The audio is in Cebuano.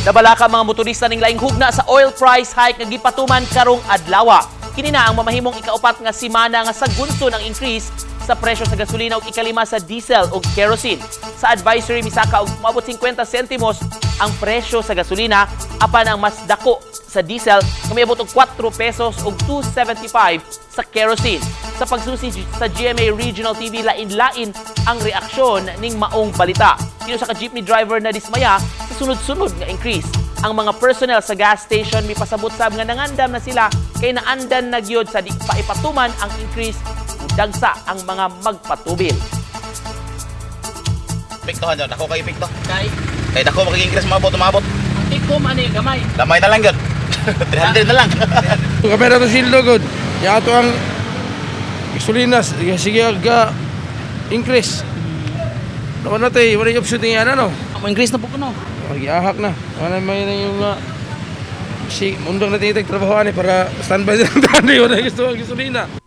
Nabalaka mga motorista ning laing hugna sa oil price hike nga gipatuman karong adlawa. Kini na ang mamahimong ikaupat nga simana nga sagunson ang increase sa presyo sa gasolina ug ikalima sa diesel ug kerosene. Sa advisory, misaka og moabot 50 sentimos ang presyo sa gasolina, apan ang mas dako sa diesel nga miabot og 4 pesos ug 2.75 sa kerosene. Sa pagsusi sa GMA Regional TV, lain-lain ang reaksyon ning maong balita. Kinusa ka jeepney driver na dismaya sa sunod-sunod nga increase. Ang mga personnel sa gas station mipasabot sab nga nangandam na sila kay naandan na gyud sa di pa ipatuman ang increase, dagsa ang mga magpatubil. Epektohan yun, dako kay epekto. Kay Kay dako magiging maabot, umabot. ang take home ani gamay. Lamay na lang yun. 300 na lang. Kamera to sildo good. Ya ato ang gasolina sige sige ga increase. Naman natin, wala yung option niya ano. Mo increase na po kuno. Magiahak na. Wala may na yung si mundang natin itag trabaho ani para standby na lang tani wala gusto ang gasolina.